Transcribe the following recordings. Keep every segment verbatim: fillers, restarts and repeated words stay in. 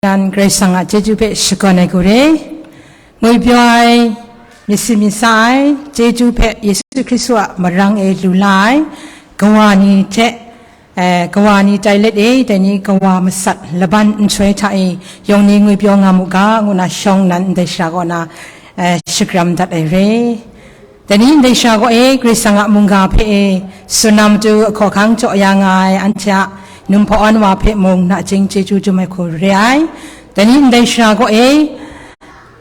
nan Karai Kasang a chyeju hpe shakawn ai hku re. Ngwipyaw ai, myit sin myit sa ai, chyeju hpe Yesu Hkristu a marang e lu la ai, kawa ni hte, eh, kawa ni tai let e, dai ni kawa masat laban nhtoi hta e, yawng ni ngwipyaw nga mu ga, ngu na shawng nnan ndai shara kaw na, eh, shakram dat ai re. Dai ni ndai shara kaw e, Karai Kasang a mungga hpe e, tsun na matu ahkawhkang jaw ya nga ai anhte a numhpaw awn wa hpe mung nachying chyeju dum ai hku re ai. Dai ni ndai shara kaw e,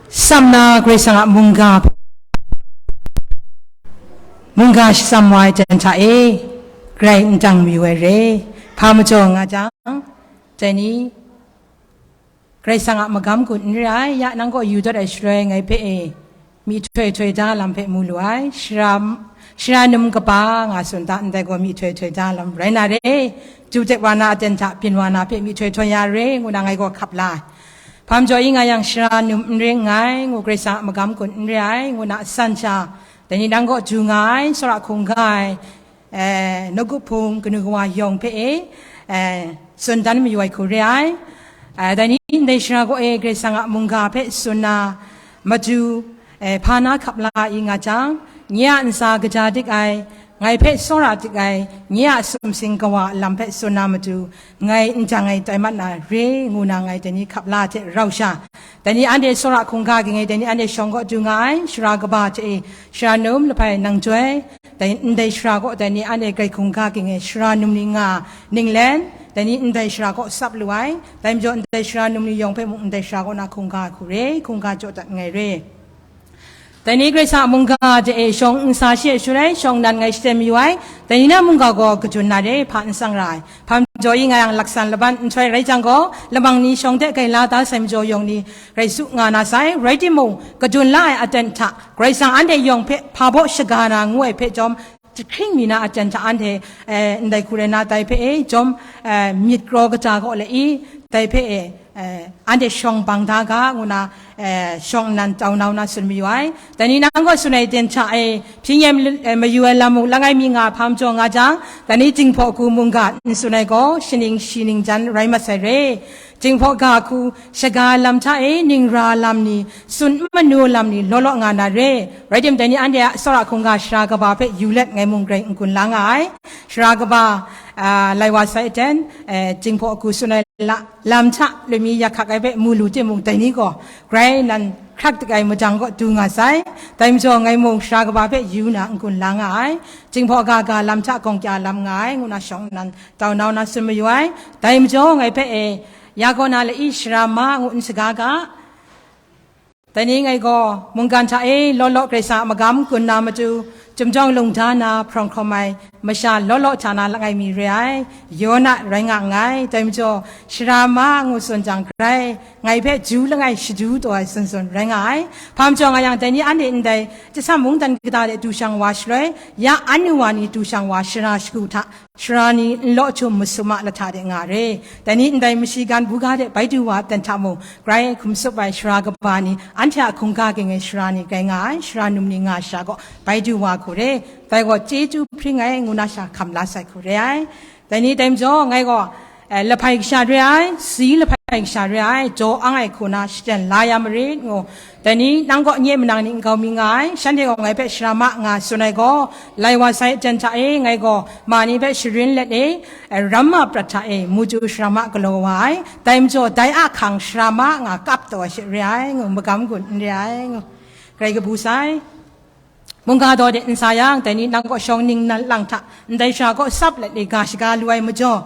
tsam na Karai Kasang a mungga hpe, mungga shatsam wa ai jan hta e, grai n dang mayu ai re. Hpa majaw nga jang, dai ni Karai Kasang a magam gun n re ai, ya nang kaw yu dat ai shaloi ngai hpe e, myi htoi htoi da lam hpe mu lu ai, shara, shara num kaba nga tsun ta, ndai gaw myi htoi htoi da lam rai na re, ju tek wa na aten hta byin wa na hpe myi htoi htoi ya re, ngu na ngai gaw hkap la ai. Hpa majaw i nga yang shara num n re nngai, ngu Karai Kasang a magam gun n re ai, ngu na san sha, dai ni nang kaw du nga ai, tsawra hkungga ai, eh, nawku hpung kanu kawa yawng hpe e, eh, tsun dan mayu ai hku re ai. Eh, dai ni ndai shara kaw e Karai Kasang a mungga hpe tsun na matu, eh, hpa na hkap la i nga jang, nye a ntsa kaja dik ai, ngai hpe tsawra dik ai, nye a sumsing kawa a lam hpe tsun na matu, ngai n jang ai tai mat na re, ngu na ngai dai ni hkap la hte rau sha, dai ni anhte tsawra hkungga ging e, dai ni anhte shawng kaw du nga ai, shara kaba hte e, shara num lahpai nang joi, dai ndai shara kaw dai ni anhte grai hkungga ging e, shara num ni nga ninglen, dai ni ndai shara kaw tsap lu ai, dai majaw ndai shara num ni yawng hpe mung ndai shara kaw na hkungga hku re, hkungga jaw dat nngai re. Dai ni Karai Kasang a mungga hte e shawng n sa she shaloi, shawng nnan ngai shaten mayu ai, dai ni na mungga gaw kajun na re, hpa n tsang ra ai. Hpa majaw i nga yang laksan laban nhtoi rai jang gaw, lamang ni shawng de grai la da sai majaw yawng ni rai su nga na sai, rai timung, kajun la ai aten hta, Karai Kasang anhte yawng hpe hpa baw shaga na ngu ai hpe jawm, jahkring mi na aten hta anhte, eh, ndai hku rai na, dai hpe e jawm, eh, myit kraw kata kaw le i, dai hpe e, eh, anhte shawng bang da ga, ngu na, eh, shawng nnan tau nau na tsun mayu ai. Dai ni nang gaw tsun ai ten hta e, hpyi nyem, eh, mayu ai lam mung langai mi nga hpa majaw nga jang, dai ni Jinghpaw Hku mungga n tsun ai gaw, shaning shi ning jan rai mat sai re. Jinghpaw ga hku shaga lam hta e, ningra lam ni, tsun n manu lam ni, law law nga na re. Rai tim, dai ni anhte a tsawra hkungga shara kaba hpe yu let ngai mung grai n-gun la nga ai. Shara kaba, ah, lai wa sai aten, eh, Jinghpaw Hku tsun ai la, lam hta lumi yak hkak ai hpe mu lu timung, dai ni gaw grai nan hkrak dik ai madang kaw du nga sai. Dai majaw ngai mung shara kaba hpe yu na n-gun la nga ai. Jinghpaw ga ga lam hta gawng kya lam nga ai, ngu na shawng nnan tau nau na tsun mayu ai. Dai majaw ngai hpe e, ya gaw na lai shara ma ngu n saga ga. Dai ni ngai gaw mungkan hta e law law Karai Kasang a magam gun na matu, chyum jawng lung da na hprawng hkawm ai masha law law hta na langai mi re ai, Yona rai nga nngai. Dai majaw, shara ma ngu tsun jang grai, ngai hpe ju langai shadu taw ai tsun tsun rai nga ai. Hpa majaw nga yang, dai ni anhte ndai chyasam mungdan kata de du shang wa shaloi, ya annu wa ni du shang wa shara shagu hta, shara ni nlaw htum masum a lahta de nga re. Dai ni ndai mashigan buga de bai du wa dan hta mung, grai hkum tsup ai shara kaba ni, anhte a hkungga ging ai shara ni grai nga ai, shara num ni nga sha gaw bai du wa hku re. Dai gaw chyeju hpring ai ngu na sha hkam la sai hku re ai. Dai ni dai majaw, ngai gaw, eh, lahpai kasha re ai, si lahpai kasha re ai, jaw ang ai hku na shaten la ya marit ngu, dai ni nang kaw nye manang ni nkau mi nga ai, shanhte gaw ngai hpe shara ma nga tsun ai gaw, lai wa sai jan hta e, ngai gaw ma ni hpe sharin let e, eh, ramma prat hta e, muju shara ma galaw wa ai, dai majaw dai a hkang shara ma nga kap taw ai she re ai ngu, magam gun n re ai ngu, grai kabu sai. Mungga daw de n sa yang, dai ni nang kaw shawng ning nan lang hta, ndai shara kaw tsap let e ga shaga lu ai majaw,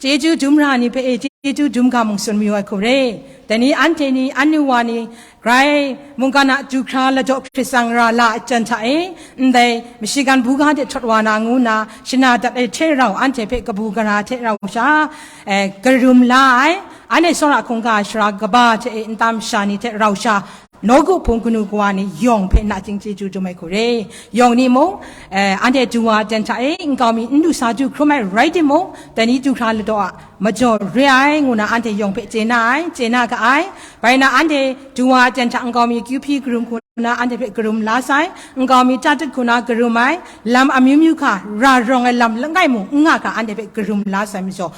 chyeju dum ra ni hpe e chyeju dum ga mung tsun mayu ai hku re. Dai ni anhte ni, annu wa ni, grai mungkan a du hkra ladaw hkrit tsang ra la ai jan hta e, ndai mashigan buga de htawt wa na ngu na, shana dat ai hte rau, anhte hpe kabu gara hte rau sha, eh, karum la ai, anhte tsawra hkungga shara kaba hte e nta masha ni hte rau sha, nawku hpung kanu kawa ni yawng hpe nachying chyeju dum ai hku re. Yawng ni mung, eh, anhte du wa ai jan hta e, nkau mi n du sa du hkrum ai rai timung, dai ni du hkra ladaw a majaw re ai, ngu na anhte yawng hpe chye na ai, chye na ga ai. Bai na anhte du wa ai jan hta nkau mi akyu hpyi karum hku na anhte hpe karum la sai, nkau mi tatut hku na karum ai, lam amyu myu hka ra rawng ai lam langai mung n nga hkra anhte hpe karum la sai majaw,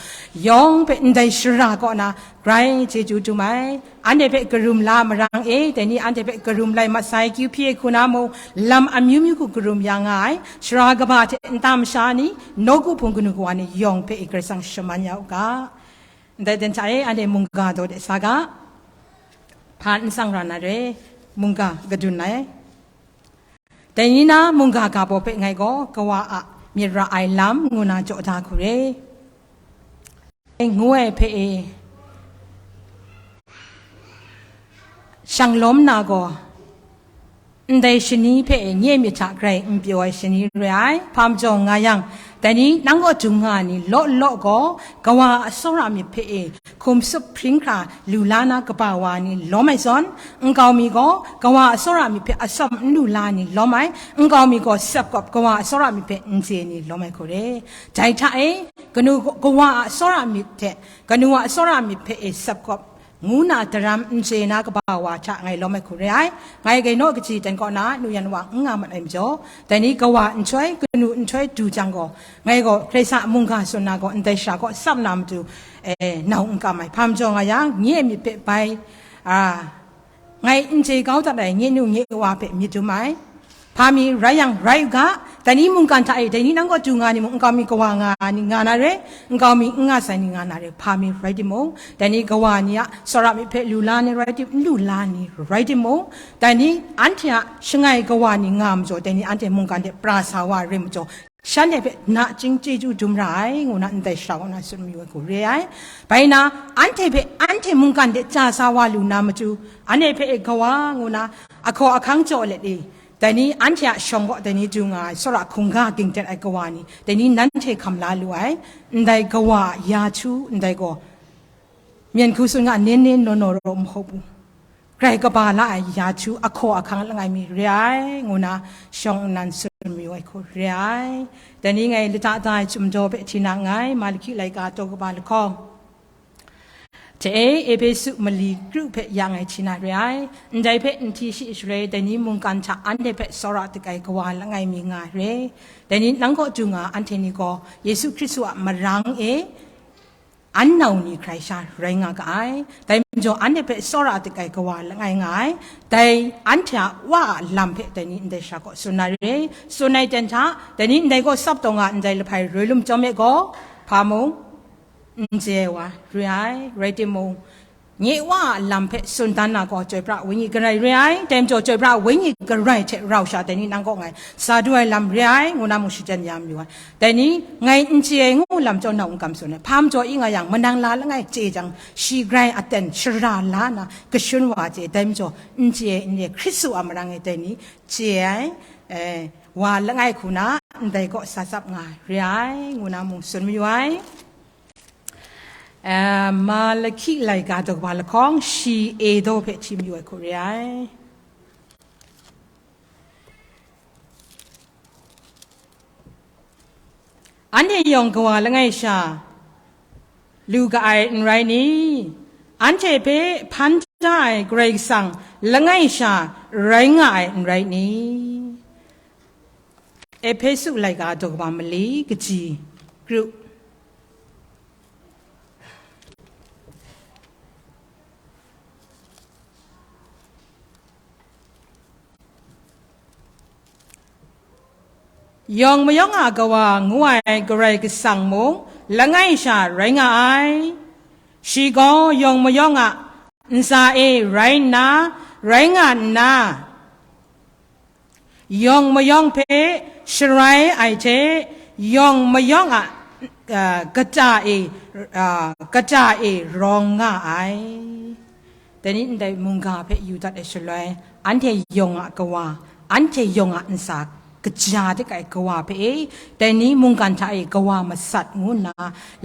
yawng hpe ndai shara kaw na grai chyeju dum ai. Anhte hpe karum la marang e, dai ni anhte hpe karum lai mat sai, kyu hpyi ai hku na mung, lam amyu myu hku karum ya nga ai, sara kaba hte nta masha ni, nawku hpung kanu kawa ni yawng hpe e Karai Kasang shaman ya u ga. Ndai ten hta e, anhte mungga daw de sa ga, hpa n tsang ra na re, mungga gadun ai. Dai ni na mungga ga baw hpe ngai gaw kawa a myit ra ai lam ngu na jaw da hku re. Ngu ai hpe e, shang lawm na gaw, ndai shani hpe e nye myit hta grai n pyaw ai shani re ai, hpa majaw nga yang, dai ni nang kaw dung nga ai ni law law gaw, kawa a tsawra myit hpe e hkum sup hpring hkra lu la na kaba wa ni lawm ai zawn, nkau mi gaw kawa a tsawra myit hpe atsawm n lu la ni lawm ai, nkau mi gaw sepkawp kawa a tsawra myit hpe n chye ni lawm ai hku re. Dai hta e, kanu kawa a tsawra myit hte kanu a tsawra myit hpe e sepkawp ngu na daram n chye na kaba wa hta ngai lawm ai hku re ai. Ngai gainaw kaji ten kaw na nu yan wa n nga mat ai majaw, dai ni kawa nhtoi, kanu nhtoi du jang gaw, ngai gaw Hkrai sa mungga tsun na gaw ndai sha kaw tsap na matu, e, nau n kam ai. Hpa majaw nga yang, nye myit hpe bai, a, ngai n chye kau dat ai nye nu nye wa hpe myit dum ai. Hpa mi rai yang rai u ga, dai ni mungkan hta e, dai ni nang kaw du nga ni mung, nkau mi kawa nga ni nga na re, nkau mi n nga sai ni nga na re, hpa mi rai timung, dai ni kawa ni a tsawra myit hpe lu la ni rai tim, n lu la ni rai timung, dai ni anhte a shangai kawa ni nga majaw, dai ni anhte mungkan de pra sa wa re majaw, shanhte hpe nachying chyeju dum ra ai, ngu na ndai sha kaw na tsun mayu ai hku re ai. Bai na, anhte hpe anhte mungkan de chya sa wa lu na matu, anhte hpe e kawa ngu na ahkaw ahkang jaw let e, dai ni anhte a shawng kaw dai ni du nga ai, tsawra hkungga ging dat ai kawa ni, dai ni nanhte hkam la lu ai, ndai kawa a ya htu ndai gaw, myen hku tsun nga, nen nen naw naw raw n hkawp u. Grai kaba la ai ya htu ahkaw ahkang langai mi re ai, ngu na shawng nnan tsun mayu ai hku re ai. Dai ni ngai lata da ai chyum daw hpe hti na nngai, Malahki laika daw kaba lahkawng. Hte e, Ehpesu mali kru hpe ya ngai hti na re ai. Ndai hpe n hti shi shaloi, dai ni mungkan hta anhte hpe tsawra dik ai kawa langai mi nga ai re. Dai ni nang kaw du nga anhte ni gaw Yesu Hkristu a marang e an nau ni hkrai sha rai nga ga ai. Dai majaw anhte hpe tsawra dik ai kawa langai nga ai. Dai anhte a Wa a lam hpe dai ni ndai sha kaw tsun na re. Tsun ai ten hta, dai ni ndai kaw tsap taw nga ndai lahpai roi lum chyawm e gaw, hpa mung, n chye ai wa re ai, rai timung, nye Wa a lam hpe tsun dan na gaw, chyoi pra ai wenyi garai re ai, dai majaw chyoi pra ai wenyi garai hte rau sha dai ni nang kaw ngai sa du ai lam re ai, ngu na mung shachyen ya mayu ai. Dai ni ngai n chye ai ngu lam chyawm nau n kam tsun ai, hpa majaw i nga yang, manang la langai chye jang, shi grai aten shara la na kashun wa chye, dai majaw n chye ai n re, Hkristu a marang e dai ni chye ai, eh, wa langai hku na ndai kaw sa tsap nga re ai, ngu na mung tsun mayu ai. Eh, Malahki laika daw kaba lahkawng shi e daw hpe hti mayu ai hku re ai. Anhte yawng kawa langai sha lu ga ai n rai ni? Anhte hpe hpan da ai Karai Kasang langai sha rai nga ai n rai ni? Ehpesu laika daw kaba mali kaji kru. Yawng mayawng a Kawa ngu ai Karai Kasang mung langai sha rai nga ai. Shi gaw yawng mayawng a ntsa e rai nna, rai nga nna, yawng mayawng hpe sharai ai hte, yawng mayawng a, a, kata e, a, kata e rawng nga ai. Dai ni ndai mungga hpe yu dat ai shaloi, anhte yawng a Kawa, anhte yawng a ntsa kaja dik ai Kawa hpe e, dai ni mungkan hta e Kawa masat ngu nna,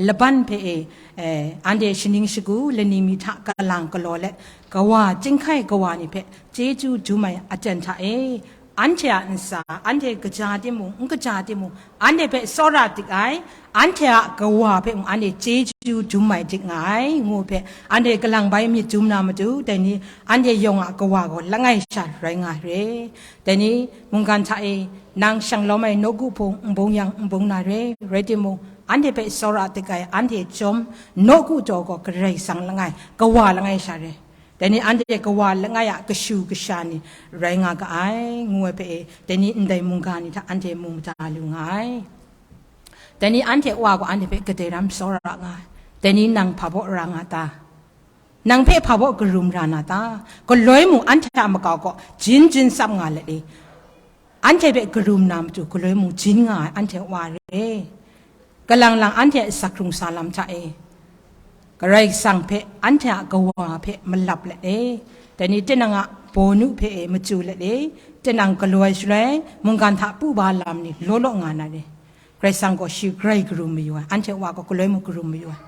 laban hpe e, eh, anhte shaning shagu lani mi hta kalang galaw let, Kawa, chyinghkai Kawa ni hpe chyeju dum ai aten hta e, anhte a ntsa, anhte kaja timung, n kaja timung, anhte hpe tsawra dik ai, anhte a kawa hpe mung anhte chyeju dum ai dik nga ai, ngu hpe anhte kalang bai myit dum na matu, dai ni anhte yawng a kawa gaw langai sha rai nga re. Dai ni mungkan hta e nang shang lawm ai nawku hpung n bung yang n bung na re, rai timung, anhte hpe tsawra dik ai anhte chyawm nawku daw gaw Karai Kasang langai, kawa langai sha re. Dai ni anhte kawa langai a kashu kasha ni rai nga ga ai, ngu ai hpe e, dai ni ndai mungga ni hta anhte mu mada lu nga ai. Dai ni anhte wa gaw anhte hpe kadai ram tsawra nga ai. Dai ni nang hpa baw ra nga ta? Nang hpe hpa baw karum ra na ta? Galoi mung anhte a makau gaw jin jin tsap nga let e. Anhte hpe karum na matu galoi mung jin nga ai anhte wa re. Kalang lang anhte a asak hkrung sa lam hta e, Karai Kasang hpe, anhte a kawa hpe malap let e, dai ni tinang a bawnu hpe e machyu let e, tinang galaw ai shaloi mungkan hta pu ba lam ni law law nga na re. Karai Kasang gaw shi grai karum mayu ai, anhte wa gaw galoi mung karum mayu ai.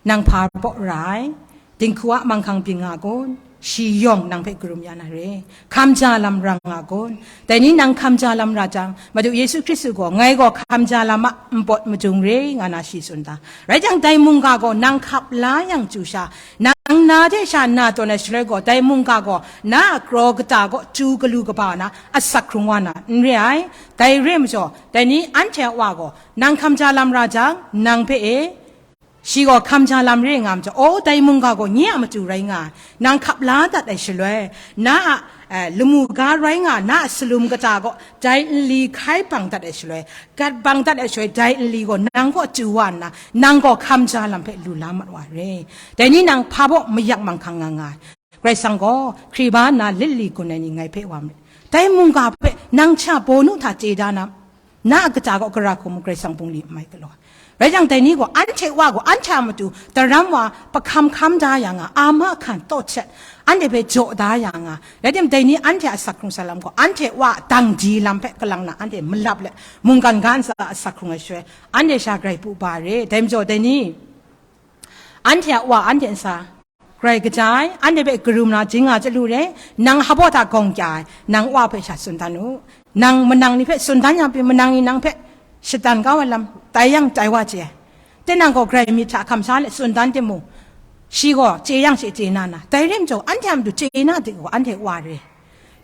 Nang hpa baw ra ai, dinghku a manghkang byin nga kun, shi yawng nang hpe karum ya na re. Hkamja lam ra nga kun. Dai ni nang hkamja lam ra jang, Madu Yesu Hkristu gaw, "Ngai gaw hkamja lam a npawt majung re," nga na shi tsun ta. Rai jang, dai mungga gaw nang hkap la yang chyu sha, nang na de sha na tawn ai shaloi gaw, dai mungga gaw na a kraw kata gaw chyu galu kaba na asak hkrung wa na n re ai. Dai re ai majaw, dai ni anhte a wa gaw, nang hkamja lam ra jang, nang hpe e, shi gaw hkamja lam re nga majaw, aw, dai mungga gaw nye a matu rai nga ai, nang hkap la dat ai shaloi, na a, eh, lamu ga rai nga, na a salum kata gaw dai nli hkai bang dat ai shaloi, gat bang dat ai shaloi, dai nli gaw nang kaw chyu wa nna, nang gaw hkamja lam hpe lu la mat wa re. Dai ni nang hpa baw mayak manghkang nga nga ai. Karai Kasang gaw, "Hkriba nna lit li gun ai ni ngai hpe wa marit." Dai mungga hpe nang hte a bawnu hta chye da na, na a kata gaw gara hku mu Karai Kasang bungli n mai galaw ai. Rai jang, dai ni gaw anhte wa gaw anhte a matu daram wa pahkam hkam da ya nga, ama hkan taw htet, anhte hpe jaw da ya nga, rai tim, dai ni anhte a asak hkrung sa lam gaw, anhte wa dang di lam hpe kalang na anhte malap let, mungkan ga ntsa a asak hkrung ai shaloi, anhte sha grai pu ba re. Dai majaw, dai ni anhte a wa anhte nsa grai kaja ai, anhte hpe karum na jin nga chyalu re, nang hpa baw hta gawng kya ai, nang wa hpe sha tsun dan u. Nang manang ni hpe tsun dan yang pyi, manang ni nang hpe shatan kau ai lam tai yang tai wa chye ai. Tinang gaw grai myit hta hkam sha let tsun dan timung, shi gaw chye yang she chye na na, dai re majaw, anhte a matu chye na de gaw, anhte wa re.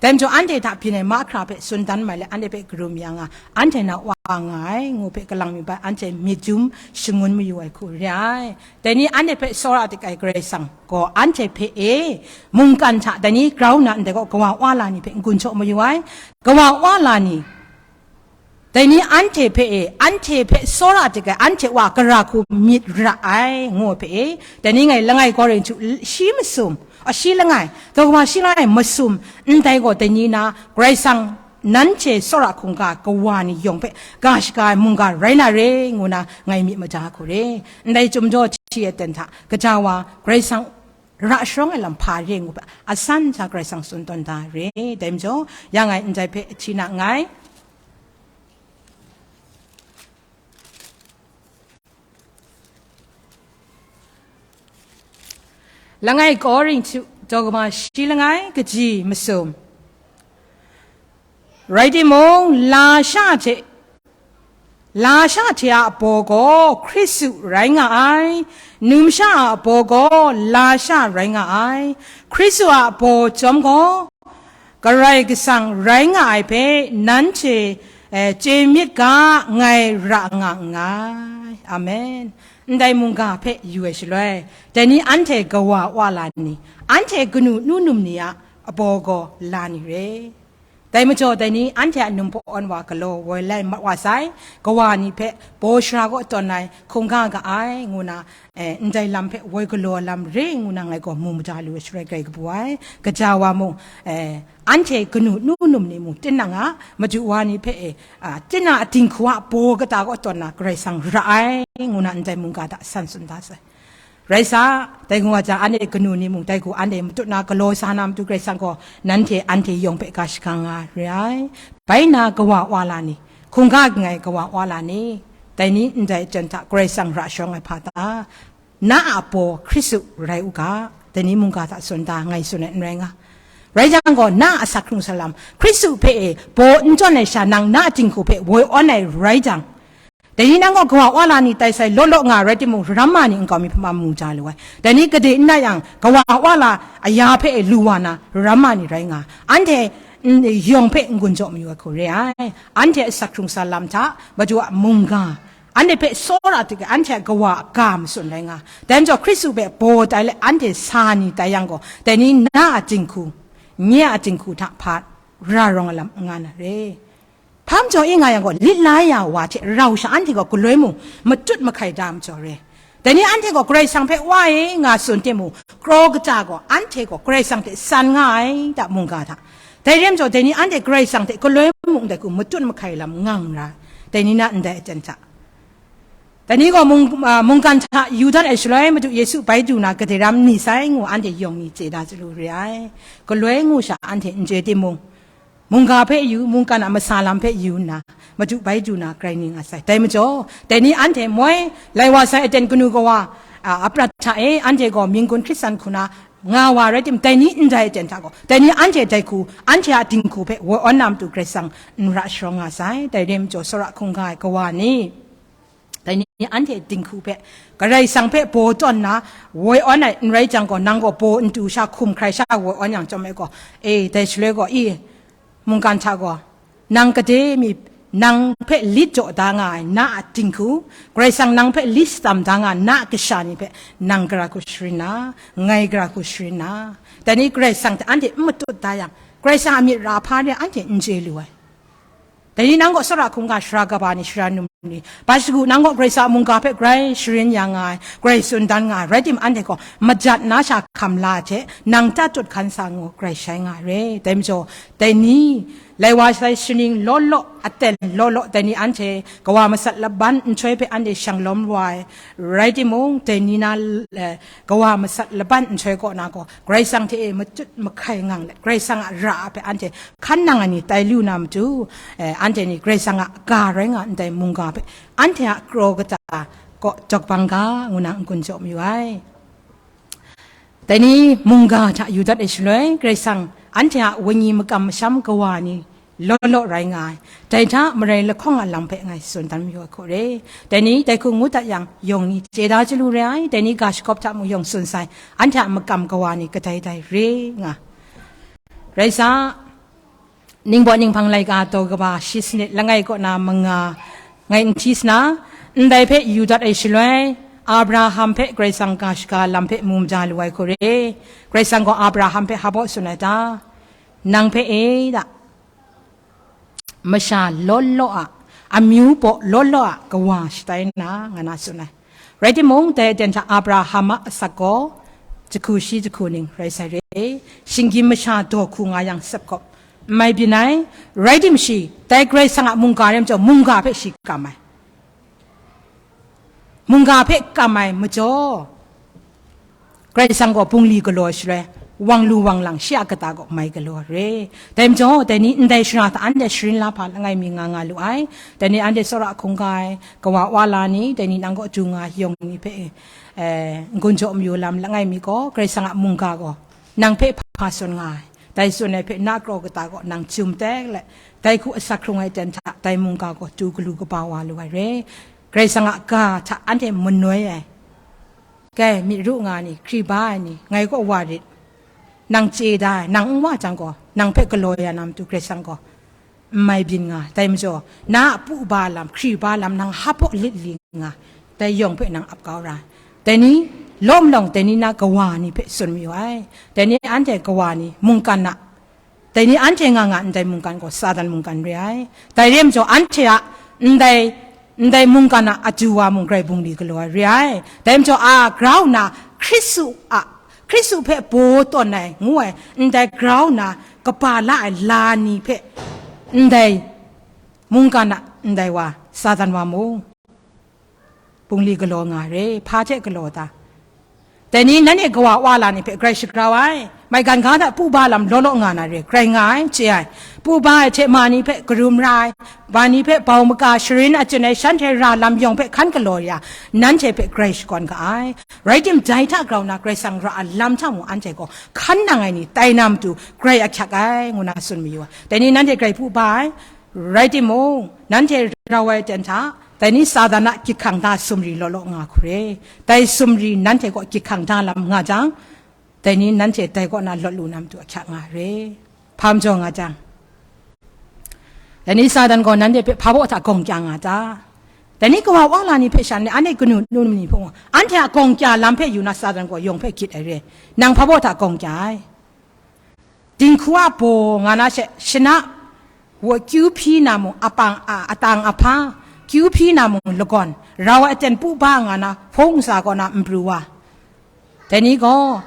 Dai majaw, anhte hta byin ai mahkra hpe tsun dan mai let, anhte hpe karum ya nga, anhte na wa nga ai, ngu hpe kalang mi bai anhte myit dum shangun mayu ai hku re ai. Dai ni anhte hpe tsawra dik ai Karai Kasang gaw anhte hpe e, mungkan hta dai ni grau nna ndai gaw kawa wa la ni hpe n-gun shaw mayu ai. Kawa wa la ni, dai ni anhte hpe e, anhte hpe tsawra dik ai, anhte wa gara hku myit ra ai, ngu ai hpe e, dai ni ngai langai Korinhtu shi masum, a, shi langai, daw kaba shi langai masum, ndai gaw dai ni na Karai Kasang nanhte tsawra hkungga kawa ni yawng hpe ga shaga ai mungga rai na re, ngu na ngai myit mada hku re. Ndai chyum jaw hti ai ten hta, gaja wa Karai Kasang ra sharawng ai lam hpa re ngu hpe, asan sha Karai Kasang tsun tawn da re. Dai majaw, ya ngai ndai hpe hti na nngai. Langai Korinhtu daw kaba shi langai kaji masum. Rai timung, lasha hte, lasha hte a baw gaw Hkristu rai nga ai, numsha a baw gaw lasha rai nga ai, Hkristu a baw chyawm gaw Karai Kasang rai nga ai hpe nanhte, eh, chye myit ga, ngai ra nga nngai. Amen. Ndai mungga hpe yu ai shaloi, dai ni anhte kawa wa la ni, anhte kanu nu num ni a abaw gaw la ni re. Dai majaw, dai ni anhte a num hpawn wa galaw woi lai mat wa sai, kawa ni hpe baw shara kaw tawn ai, hkungga ga ai, ngu na, eh, ndai lam hpe woi galaw lam re ngu na ngai gaw mu mada lu ai shaloi grai kabu ai. Gaja wa mung, eh, anhte kanu nu num ni mung tinang a madu wa ni hpe e, a, tinang a dinghku a baw kata kaw tawn na Karai Kasang ra ai, ngu na ndai mungga hta san tsun da sai. Rai sa, dai ngu wa jang, anhte kanu ni mung dai hku anhte matut na galaw sa na matu Karai Kasang gaw nanhte anhte yawng hpe ga shaga nga re ai. Bai na kawa wa la ni, hkungga gngai kawa wa la ni, dai ni ndai jan hta Karai Kasang ra sharawng ai hpa ta? Na a baw Hkristu rai u ga, dai ni mungga hta tsun da ngai tsun ai n rai nga. Rai jang gaw, na a asak hkrung salam, Hkristu hpe e baw n tawn ai sha, nang na a dinghku hpe woi awn ai rai jang, dai ni nang gaw kawa wa la ni tai sai law law nga rai timung, ramma ni nkau mi hpe ma mu ja lu ai. Dai ni gade n na yang, kawa wa la aya hpe e lu wa na, ramma ni rai nga, anhte n-, yawng hpe n-gun jaw mayu ai hku re ai. Anhte asak hkrung salam hta, Madu a mungga, anhte hpe tsawra tik ai, anhte a kawa a ga matsun rai nga. Dai majaw, Hkristu hpe baw tai let anhte sa ni tai yang gaw, dai ni na a dinghku, nye a dinghku hta hpa ra rawng ai lam n nga na re. Hpa majaw e nga yang gaw, lit la ya wa hte rau sha anhte gaw galoi mung matut mahkai da majaw re. Dai ni anhte gaw Karai Kasang hpe wa e nga tsun timung, kraw kata gaw anhte gaw Karai Kasang hte san nga ai da mungga hta. Dai re majaw, dai ni anhte Karai Kasang hte galoi mung dai hku matut mahkai lam ngang ra, dai ni na ndai aten hta. Dai ni gaw mung-, a, mungkan hta yu dat ai shaloi, Madu Yesu bai du na gade ram ni sai ngu anhte yawng ni chye da chyalu re ai. Galoi ngu sha anhte n chye timung, mungga hpe yu, mungkan a masa lam hpe yu nna, Madu bai du na grai ni nga sai. Dai majaw, dai ni anhte moi lai wa sai aten kanu kawa, a, aprat hta e, anhte gaw mying gun hkrit san hku na nga wa rai tim, dai ni ndai aten hta gaw, dai ni anhte dai hku, anhte a dinghku hpe woi awn na matu Karai Kasang n ra sharawng nga sai. Dai re majaw, tsawra hkungga ai kawa ni, dai ni anhte dinghku hpe, Karai Kasang hpe baw tawn na woi awn ai n rai jang gaw, nang gaw baw n tu sha, hkum hkrai sha woi awn yang chyawm ai gaw, e, dai shaloi gaw, i, mungkan hta gaw, nang gade mi, nang hpe lit jaw da nga ai na a dinghku, Karai Kasang nang hpe lit shatam da nga na a kasha ni hpe, nang gara hku sharin na, ngai gara hku sharin na, dai ni Karai Kasang hte anhte n matut da yang, Karai Kasang a myit ra hpa re anhte n chye lu ai. Dai ni nang gaw tsawra hkungga, sara kaba ni, sara num ni, bai shagu nang gaw Karai Kasang a mungga hpe grai sharin ya nga ai, grai tsun dan nga ai, rai tim, anhte gaw majat na sha hkam la hte nang tatut hkan sa ngu grai shai nga ai re. Dai majaw, dai ni, lai wa sai shaning law law, aten law law, dai ni anhte kawa masat laban nhtoi hpe anhte shang lawm wa ai, rai timung, dai ni na, eh, kawa masat laban nhtoi kaw na gaw, Karai Kasang hte e matut mahkai ngang let, Karai Kasang a ra hpe anhte hkan nang ai ni tai lu na matu, eh, anhte ni Karai Kasang a ga rai nga ndai mungga hpe, anhte a kraw kata kaw dawk bang ga, ngu na n-gun jaw mayu ai. Dai ni mungga hta yu dat ai shaloi, Karai Kasang anhte a wenyi makam masham kawa ni law law rai nga ai. Dai hta marai lahkawng a lam hpe ngai tsun dan mayu ai hku re. Dai ni dai hku ngu dat yang, yawng ni chye da chyalu re ai, dai ni ga shagawp hta mung yawng tsun sai, anhte a makam kawa ni kadai dai re nga. Rai sa, Ningbaw Ninghpang laika daw kaba shi sanit langai kaw na manga ngai n hti sa na, ndai hpe yu dat ai shaloi, Abraham hpe Karai Kasang ga shaga lam hpe mu maja lu ai hku re. Karai Kasang gaw Abraham hpe hpa baw tsun ai ta? Nang hpe e da, masha law law a, amyu baw law law a kawa shatai na, nga na tsun ai. Rai timung, dai aten hta Abraham a asak gaw jahku shi jahku ning rai sai re, shinggyim masha daw hku nga yang sep kawp n mai byin ai. Rai timung shi, dai Karai Kasang a mungga rai majaw, mungga hpe shi kam ai. Mungga hpe kam ai majaw, Karai Kasang gaw bungli galaw ai shaloi, wang lu wang lang shi a kata gaw mai galaw ai re. Dai majaw, dai ni ndai shara hta anhte sharin la hpa langai mi nga nga lu ai. Dai ni anhte tsawra hkungga ai, kawa wa la ni, dai ni nang kaw du nga yawng ni hpe, eh, n-gun jaw mayu lam langai mi gaw, Karai Kasang a mungga gaw nang hpe hpa tsun nga ai. Dai tsun ai hpe na kraw kata gaw nang jum tek let, dai hku asak hkrung ai ten hta dai mungga gaw du galu kaba wa lu ai re. Karai Kasang a ga hta anhte manoi ai. Kai, myit ru nga ni, hkri ba ai ni, ngai kaw wa rit. Nang chye da ai, nang n wa jang gaw, nang hpe galaw ya na matu Karai Kasang gaw n mai byin nga. Dai majaw, na a pu ba lam, hkri ba lam, nang hpa baw lit li nga, dai yawng hpe nang ap kau ra ai. Dai ni, lawm lawng, dai ni na kawa ni hpe tsun mayu ai. Dai ni anhte kawa ni, mungkan a, dai ni anhte nga nga ndai mungkan gaw Satan mungkan re ai. Dai re majaw, anhte a ndai, ndai mungkan a aju wa mung grai bungli galaw ai re ai. Dai majaw, a grau nna Hkristu a, Hkristu hpe baw tawn ai ngu ai ndai grau nna kaba la ai la ni hpe, ndai mungkan a ndai wa, Satan wa mung bungli galaw nga re. Hpa hte galaw ta? Dai ni nanhte kawa wa la ni hpe grai shagrau ai, maigan ga hta pu ba lam law law nga na re, grai nga ai, chye ai. Pu ba ai hte ma ni hpe karum ra ai, ma ni hpe bau maka sharin achyin ai, shanhte ra lam yawng hpe hkan galaw ya, nanhte hpe grai shakawn ga ai. Rai tim, dai hta grau na Karai Kasang ra ai lam hta mung anhte gaw hkan nang ai ni tai na matu grai ahkyak ai, ngu na tsun mayu ai. Dai ni nanhte grai pu ba ai, rai timung, nanhte rau ai aten hta, dai ni Satan a gyit hkang da sumri law law nga hku re. Dai sumri nanhte kaw gyit hkang da lam nga jang, dai ni nanhte dai kaw na lawt lu na matu ahkyak nga re. Hpa majaw nga jang, dai ni Satan gaw nanhte hpe hpa baw hta gawng kya nga ta? Dai ni kawa wa la ni hpe sha ni, anhte kanu nu ni hpe, anhte a gawng kya lam hpe yu na Satan gaw yawng hpe gyit ai re. Nang hpa baw hta gawng kya ai? Dinghku a baw nga na she, shana, wa kyu hpyi na mung apang a, atang ahpa, kyu hpyi na mung lagawn, rau ai aten pu ba nga na hpung ntsa kaw na npru wa. Dai ni gaw,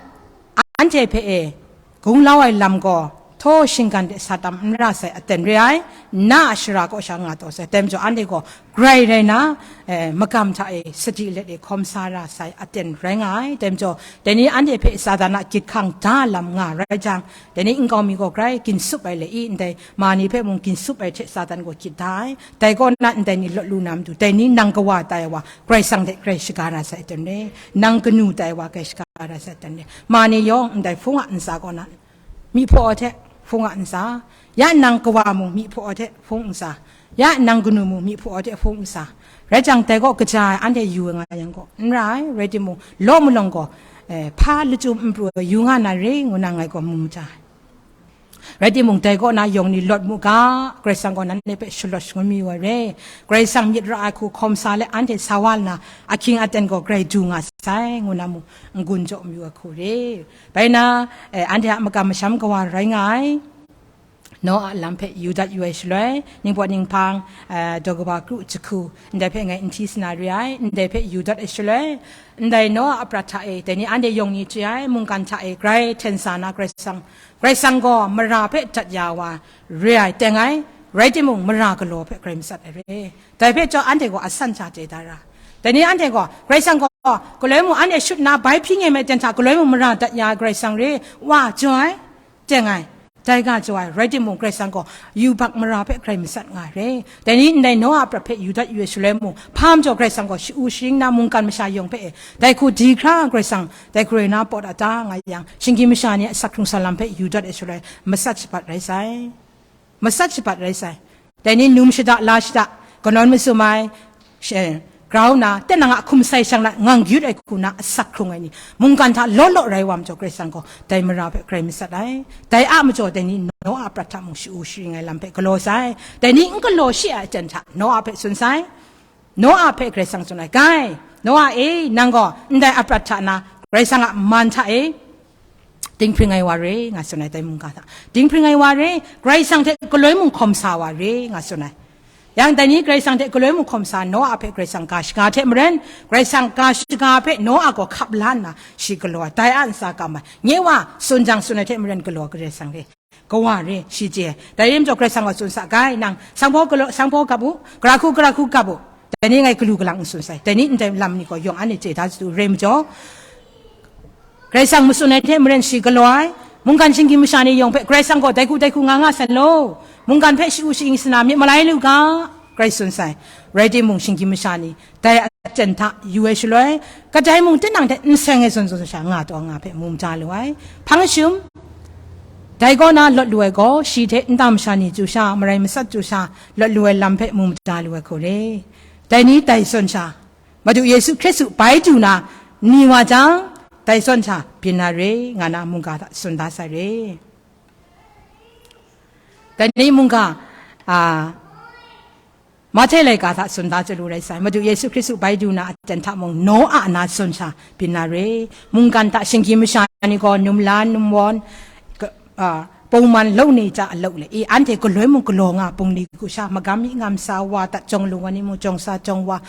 anhte hpe e, gunglau ai lam gaw, htaw shinggan de sa tam n ra sai aten re ai, na a shara kaw sha nga taw sai, dai majaw anhte gaw, grai rai na, eh, magam hta e, sadi let e hkawm sa ra sai aten rai nga ai. Dai majaw, dai ni anhte hpe Satan a gyit hkang da lam nga rai jang, dai ni nkau mi gaw grai ginsup ai le i, ndai ma ni hpe mung ginsup ai hte Satan gaw gyit da ai. Dai kaw na ndai ni lawt lu na matu, dai ni nang kawa tai wa, Karai Kasang hte grai shaga ra sai aten re. Nang kanu tai wa, grai shaga ra sai aten re. Ma ni yawng ndai hpung a ntsa kaw na, myi hpaw ai hte hpung a ntsa, ya nang kawa mung myi hpaw ai hte hpung ntsa, ya nang kanu mung myi hpaw ai hte hpung ntsa. Rai jang, dai kaw kaja ai anhte yu ai nga yang gaw, n ra ai, rai timung, law malawng gaw, eh, hpa lachyum n pru ai yu nga na re, ngu na ngai gaw mu mada ai. Rai timung, dai kaw na yawng ni lawt mu ga, Karai Kasang gaw nanhte hpe shalawt shangun mayu ai re. Karai Kasang myit ra ai hku hkawm sa let anhte sa wa nna, ahkying aten gaw grai du nga sai, ngu na mung n-gun jaw mayu ai hku re. Bai na, eh, anhte a makam masham kawa rai nga ai. Noa a lam hpe yu dat yu ai shaloi, ningpawt ninghpang, eh, daw kaba kru jahku, ndai hpe ngai n hti sana re ai, ndai hpe yu dat ai shaloi, ndai Noa a prat hta e, dai ni anhte yawng ni chye ai, mungkan hta e grai hten sa na Karai Kasang, Karai Kasang gaw mara hpe dat ya wa re ai, teng ai, rai timung, mara galaw hpe grai matsat ai re. Dai hpe chyawm anhte gaw asan sha chye da ra. Dai ni anhte gaw, Karai Kasang gaw, galoi mung anhte shut nna bai hpyi ngai me ten hta, galoi mung mara dat ya ai Karai Kasang re, wa jaw ai, teng ai, dai ga jaw ai, rai timung, Karai Kasang gaw yubak mara hpe grai matsat nga ai re. Dai ni ndai Noa a prat hpe yu dat yu ai shaloi mung, hpa majaw Karai Kasang gaw sha-u sharing na mungkan masha yawng hpe e, dai hku di hkra Karai Kasang dai hku rai na pawt a ta nga yang, shinggyim masha ni a asak hkrung sa lam hpe yu dat ai shaloi, matsat shabat rai sai. Matsat shabat rai sai. Dai ni num shada, la shada, kanawn masum ai, she-, grau na, tinang a hkum sai shang na, ngang gyut ai hku na, asak hkrung ai ni, mungkan hta law law rai wa majaw, Karai Kasang gaw dai mara hpe grai matsat ai. Dai a majaw, dai ni Noa a prat hta mung sha-u sharing ai lam hpe galaw sai. Dai ni n galaw shi ai aten hta, Noa hpe tsun sai. Noa hpe Karai Kasang tsun ai, "Kai, Noa e, nang gaw ndai a prat hta na, Karai Kasang a man hta e, dinghpring ai wa re," nga tsun ai, dai mungga hta. "Dinghpring ai wa re, Karai Kasang hte galoi mung hkawm sa wa re," nga tsun ai. Yang dai ni Karai Kasang hte galoi mung hkawm sa, Noa hpe Karai Kasang ga shaga hte maren, Karai Kasang ga shaga hpe Noa gaw hkap la nna, shi galaw ai, dai a ntsa kam ai. Nye wa, tsun jang tsun ai hte maren galaw ai Karai Kasang re. Kawa re, shi chye ai. Dai rai majaw, Karai Kasang gaw tsun sa, "Kai, nang, sanghpaw galaw, sanghpaw gap u, gara hku, gara hku gap u." Dai ni ngai galu galang n tsun sai. Dai ni ndai lam ni gaw yawng anhte chye da sadu, rai majaw, Karai Kasang matsun ai hte maren shi galaw ai, mungkan shinggyim masha ni yawng hpe, "Karai Kasang gaw dai hku, dai hku nga nga san law, mungkan hpe sha-u sharing sana myit malai lu ga," Karai tsun sai. Rai timung, shinggyim masha ni dai aten hta yu ai shaloi, kadai mung tinang hte n seng ai zawn zawn sha nga taw nga hpe mu mada lu ai. Hpang shum, dai kaw na lawt lu ai gaw, shi hte nta masha ni chyu sha, marai matsat chyu sha, lawt lu ai lam hpe mu mada lu ai hku re. Dai ni dai zawn sha, Madu Yesu Hkristu bai du na, ni wa jang, dai zawn sha byin na re, nga na mungga hta tsun da sai re. Dai ni mungga, a, Mahte laika hta tsun da chyalu rai sai. Madu Yesu Hkristu bai du na aten hta mung, Noa a na zawn sha byin na re. Mungkan hta shinggyim masha ni gaw num la, num wawn, ka-, a, pungman lo ni hta a lo le, i, anhte galoi mung galaw nga, bungli hku sha, magam myi ngam sa, wa dat jawng lu wa ni mung jawng sa, jawng wa,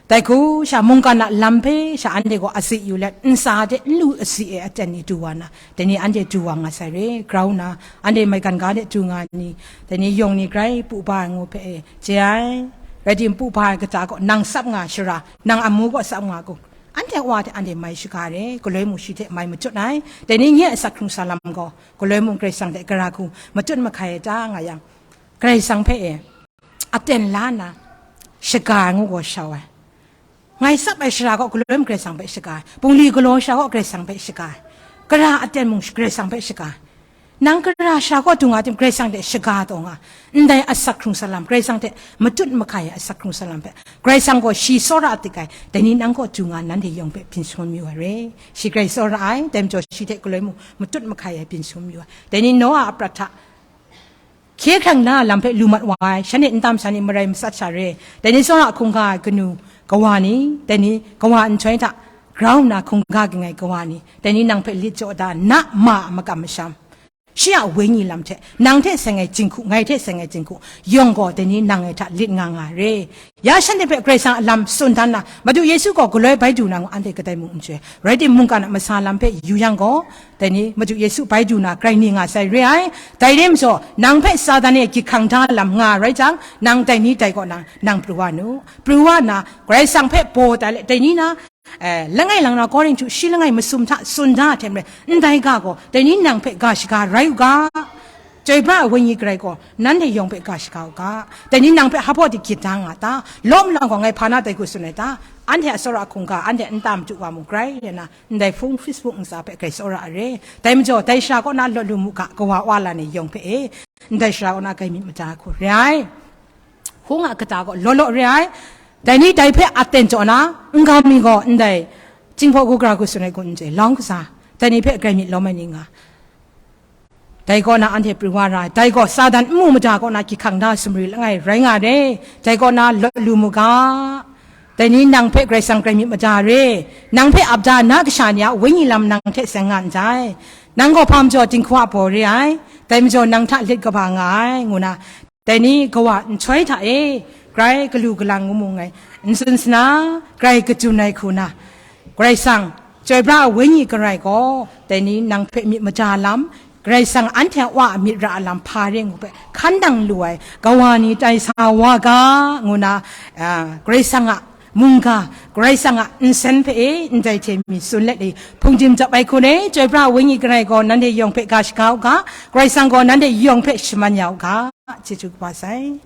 dai hku sha, mungkan a lam hpe sha, anhte gaw asi yu let, ntsa de nlu asi e aten ni du wa na, dai ni anhte du wa nga sai re, grau na, anhte maigan ga de du nga ni, dai ni yawng ni grai pu ba ai ngu hpe e, chye ai, rai tim, pu ba ai kata gaw, nang tsap nga shara, nang amu gaw tsap nga gaw, Anhte a wa hte anhte mai shaga re, galoi mung shi hte mai matut ai. Dai ni nye a asak hkrung sa lam gaw, galoi mung Karai Kasang hte gara hku matut mahkai ai ta nga yang, Karai Kasang hpe e, aten la nna, shaga ai ngu gaw shau ai. Ngai tsap ai shara gaw galoi mung Karai Kasang hpe shaga ai. Bungli galaw shara gaw Karai Kasang hpe shaga ai. Gara aten mung Karai Kasang hpe shaga ai. Nang gara shara gaw du nga tim, Karai Kasang hte shaga taw nga. Ndai asak hkrung sa lam, Karai Kasang hte matut mahkai ai asak hkrung sa lam hpe, Karai Kasang gaw shi tsawra a tik ai, dai ni nang gaw du nga, nanhte yawng hpe byin shangun mayu ai re. Shi Karai tsawra ai, dai majaw shi hte galoi mung matut mahkai ai byin shangun mayu ai. Dai ni Noa a prat hta hkye hkrang na lam hpe lu mat wa ai, shanhte nta masha ni marai matsat sha re. Dai ni tsawra hkungga ai kanu kawa ni, dai ni kawa nhtoi hta grau nna hkungga ging ai kawa ni, dai ni nang hpe lit jaw da na ma a makam masham, shi a wenyi lam hte, nang hte seng ai jinghku, ngai hte seng ai jinghku, yawng gaw dai ni nang ngai hta lit nga nga ai re. Ya shanhte hpe Karai Kasang a lam tsun dan na, Madu Yesu gaw galoi bai du na ngu anhte kadai mung n chye. Rai timung, mungkan a masa lam hpe yu yang gaw, dai ni Madu Yesu bai du na grai ni nga sai re ai. Dai re majaw, nang hpe Satan e gyit hkang da lam nga rai jang, nang dai ni dai kaw na nang pru wa nu. Pru wa nna, Karai Kasang hpe baw tai let, dai ni na, eh, langai lang na Korinhtu shi langai masum hta tsun da hte maren, ndai ga gaw, dai ni nang hpe ga shaga rai u ga. Chyoi pra ai wenyi garai gaw, nanhte yawng hpe ga shaga u ga. Dai ni nang hpe hpa di gyit da nga ta? Lawm lang gaw ngai hpa na dai hku tsun ai ta? Anhte a tsawra hkungga, anhte nta madu wa mung grai re na, ndai hpung Facebook ntsa hpe grai tsawra a re. Dai majaw, dai shara kaw na lawt lu mu ga, kawa wa la ni yawng hpe e, ndai shara kaw na grai myit mada ai hku re ai. Hung a kata gaw law law re ai. Dai ni dai hpe aten jaw na, n-ga mi gaw ndai Jinghpaw Gu Gara Hku tsun ai kun n chye, lawng kasa, dai ni hpe grai myit lawm ai ni nga. Dai kaw na anhte pru wa ra ai. Dai gaw Satan n mu mada kaw na gyit hkang da sumri langai rai nga re. Dai kaw na lawt lu mu ga. Dai ni nang hpe Karai Kasang grai myit mada re. Nang hpe ap da na kasha ni a wenyi lam nang hte seng nga ndai. Nang gaw hpa majaw dinghku a baw re ai. Dai majaw nang hta lit kaba nga ai, ngu na, dai ni kawa nhtoi hta e, grai galu galang ngu mu ngai, n tsun sana, grai kajun ai hku na, Karai Kasang, chyoi pra ai wenyi garai gaw, dai ni nang hpe myit mada lam, Karai Kasang anhte a wa a myit ra a lam hpa re ngu hpe hkan dang lu ai kawa ni tai sa wa ga, ngu na, ah, Karai Kasang a mungga, Karai Kasang a nsen hpe e ndai hte mi tsun let e, hpungdim dap ai hku re, chyoi pra ai wenyi garai gaw nanhte yawng hpe ga shaga u ga, Karai Kasang gaw nanhte yawng hpe shaman ya u ga, chyeju kaba sai.